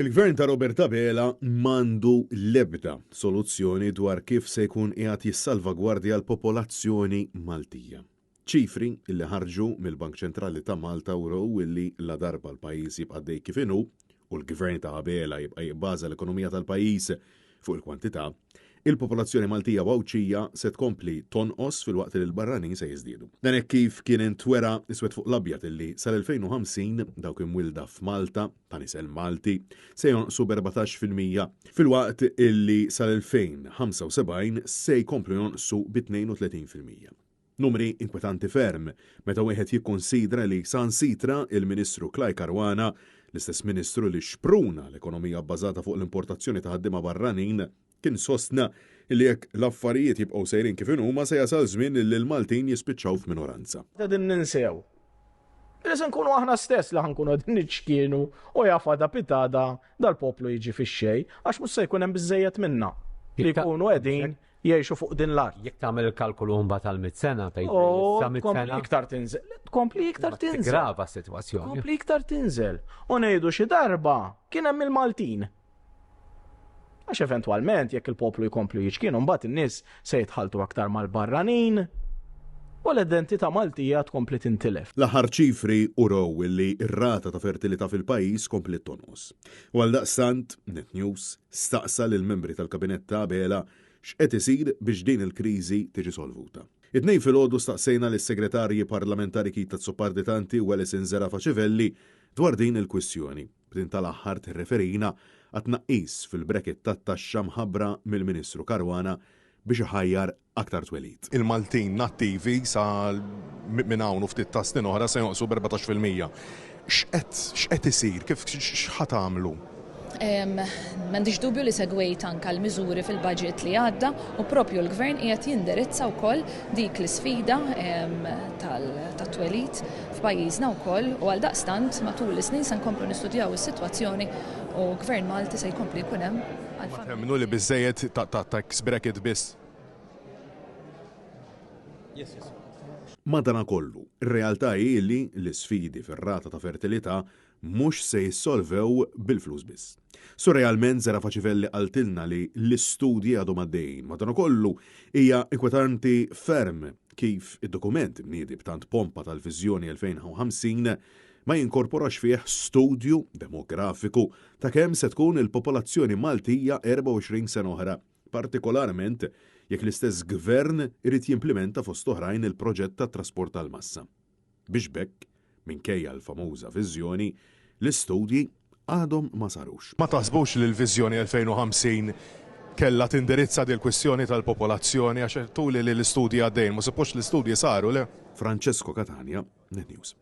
Il-Gvern ta' Robert Abela m'għandu l-ebda soluzzjoni dwar kif se jkun qiegħed jissalvagwardja l-popolazzjoni Maltija. Ċifri li ħarġu mill-Bank Ċentrali ta' Malta wrew li ladarba l-pajjiż jibqa' għaddej kif inhu u l-Gvern ta' Abela jibqa' jibbaża l-ekonomija tal-pajjiż fuq il-kwantità, il-popolazzjoni Maltija u Għawdxija se tkompli tonqos filwaqt li l-barranin se jiżdiedu. Dan hekk kif kien intwera iswed fuq l-abjad illi sal-2050 dawk imwielda f'Malta ta' nisel Malti se jonqsu b'14% filwaqt illi sal-2075 se jkomplu jonqsu bi 32%. Numri inkwetanti ferm meta wieħed jikkunsidra li saħansitra il-Ministru Clyde Caruana, l-istess Ministru li xpruna l-ekonomija bbażata fuq l-importazzjoni ta' ħaddiema barranin, kien sostna li jekk l-affarijiet jibqgħu sejrin kif inhuma se jasal żmien li l-Maltin jispiċċaw f'minoranza. Qegħdin ninsew li se nkunu aħna stess li ħa nkunu qegħdin niċkienu u jaf għada pitgħada dal-poplu jiġi fix-xejn għax mhux se jkun hemm biżżejjed minna li jkunu qegħdin jgħixu fuq din l-art. Jekk tagħmel il-kalkolu mbagħad għal mit sena tgħid oh, sa mit sena. Iktar tinżel. Tkompli iktar tinżel. Grava s-sitwazzjoni. Tkompli iktar tinżel. U ngħidu xi darba kien hemm il-Maltin. Għax eventwalment jekk il-poplu jkomplu jiċkien mbagħad in-nies se jitħaltu aktar mal-barranin u l-identità Maltija tkompli tintilef. L-aħħar ċifri urew li r-rata ta' fertilità fil-pajjiż kompliet tonqos. U għaldaqstant, Net News staqsa lill-membri tal-Kabinett ta' Abela x'qed isir biex din il-kriżi tiġi solvuta. It-Tnejn filgħodu staqsejna lis-Segretarji Parlamentari Keith Azzopardi Tanti u Alison Zerafa Civelli dwar din il-kwistjoni, b'din tal-aħħar tirreferina għat-tnaqqis fil-bracket tat-taxxa mħabbra mill-Ministru Caruana biex iħajjar aktar twelid. Il-Maltin nattivi sa minn hawn u ftit ta' snin oħra se jonqsu b'14%. X'qed x'qed isir? Kif x'ħa tagħmlu? M'għandix dubju li segwejt anke l-miżuri fil-budget li għadda u propju l-Gvern qiegħed jindirizza wkoll dik l-isfida tat-twelid f'pajjiżna wkoll u għaldaqstant matul is-snin se nkomplu nistudjaw is-sitwazzjoni u Gvern Malti se jkompli jkun hemm Ma temmnu li biżżejjed ta' tax bracket biss? Madanakollu, ir-realtà hi li l-isfidi fir-rata ta' fertilità mhux se jissolvew bil-flus biss. Surrealment, Zerafa Civelli qaltilna li l-istudji għadhom għaddejjin. Madanakollu, hija inkwetanti ferm kif id-dokument imniedi b'tant pompa tal-Viżjoni 2050 ma jinkorporax fih studju demografiku ta' kemm se tkun il-popolazzjoni Maltija 24 sena oħra, partikolarment jekk l-istess Gvern irid jimplimenta fost oħrajn il-proġett tat-trasport tal-massa. Biex b'hekk, minkejja l-famuża viżjoni, l-istudji għadhom ma sarux. Ma taħsbux li l-Viżjoni 2050 kellha tindirizza dil-kwistjoni tal-popolazzjoni għax għedtuli li l-istudji għaddejjin, ma suppost l-istudji saru, le? Francesco Catania, Net News.